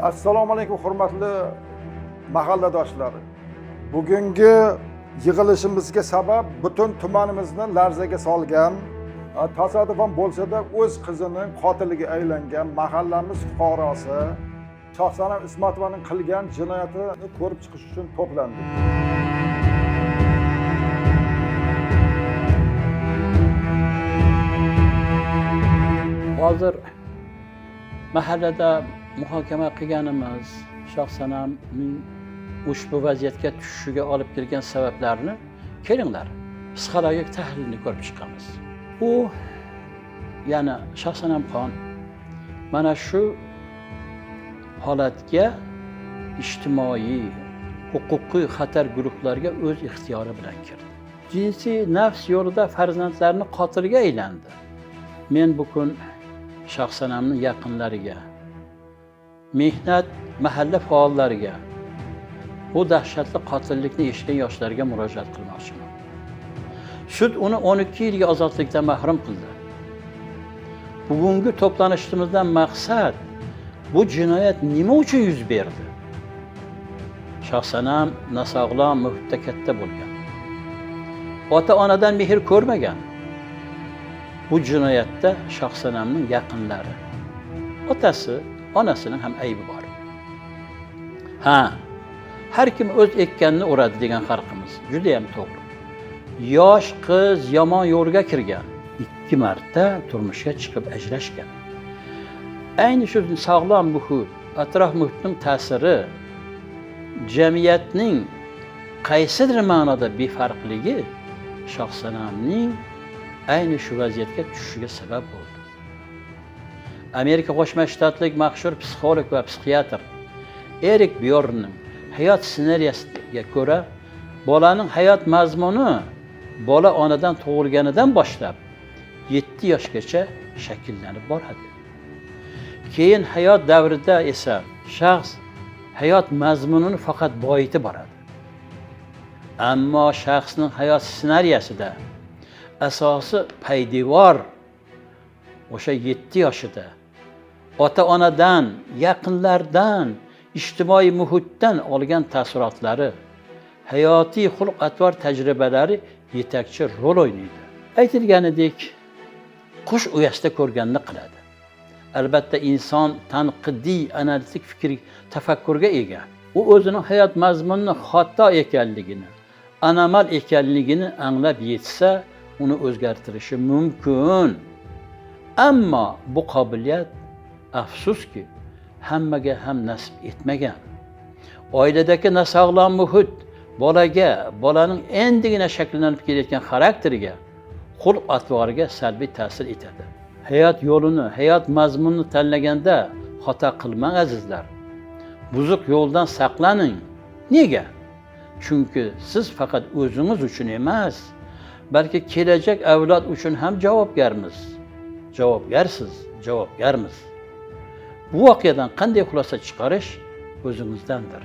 Assalomu alaykum hurmatli mahalladoshlar. Bugungi yig'ilishimizga sabab butun tumanimizni larzaga solgan, tasodifan bo'lsa-da o'z qizining qotiliga aylangan mahallamiz fuqarosi Shohsanam Ismatovaning qilgan jinoyatini ko'rib chiqish uchun to'plandik. Hozir mahallada muhokama qilganimiz Shohsanamning ushbu vaziyatga tushishiga olib kelgan sabablarni kelinglar psixologik tahlilini ko'rib chiqamiz. U, ya'ni Shohsanamxon mana shu holatga ijtimoiy, huquqiy xatar guruhlariga o'z ixtiyori bilan kirdi. Jinsiy nafs yo'lida farzandlarini qotilga aylandi. Men bu kun Shohsanamning yaqinlariga, mehnat mahalla faollariga, bu dahshatli qotillikni eshitgan yoshlarga murojaat qilmoqchiman. Sud uni 12 yilga ozodlikdan mahrum qildi. Bugungi to'planishimizdan maqsad bu jinoyat nima uchun yuz berdi? Shohsanam nosog'lom muhitda katta bo'lgan. Ota-onadan mehr ko'rmagan. Bu jinoyatda Shohsanamning yaqinlari, otasi, onasining ham aybi bor. Ha, har kim o'z ekkanini uradi degan xalqimiz juda ham to'g'ri. Yosh qiz yomon yo'lga kirgan, 2 marta turmushga chiqib ajrashgan. Ayni shu sog'lom muhit, atrof muhitning ta'siri, jamiyatning qaysidir ma'noda befarqligi Shohsanamning ayni shu vaziyatga tushishiga sabab bo'ldi. Amerika Qo'shma Shtatlik mashhur psixolog va psixiatr Erik Byornning hayot ssenariyasiga ko'ra, bolaning hayot mazmuni bola onadan tug'ilganidan boshlab 7 yoshgacha shakllanib boradi. Keyin hayot davrida esa shaxs hayot mazmunini faqat boyitib boradi. Ammo shaxsning hayot ssenariyasida asosi paydevor o'sha 7 yoshida ota-onadan, yaqinlardan, ijtimoiy muhitdan olgan taassurotlari, hayotiy xulq-atvor tajribalari yetakchi rol o'ynaydi. Aytilganidek, qush uyasida ko'rganini qiladi. Albatta inson tanqidiy, analitik fikr, tafakkurga ega. U o'zining hayot mazmunini xato ekanligini, anomal ekanligini anglab yetsa, uni o'zgartirishi mumkin. Ammo bu qobiliyat afsuski hammaga ham nasib etmagan. Oiladagi nosog'lom muhit bolaga, bolaning endigina shakllanib kelayotgan xarakteriga, xulq-atvoriga salbiy ta'sir etadi. Hayot yo'lini, hayot mazmunini tanlaganda xato qilmang azizlar. Buzuq yo'ldan saqlaning. Nega? Chunki siz faqat o'zingiz uchun emas, balki kelajak avlod uchun ham javobgarmiz. Javobgarsiz, javobgarmiz. Bu voqeadan qanday xulosa chiqarish o'zingizdandir.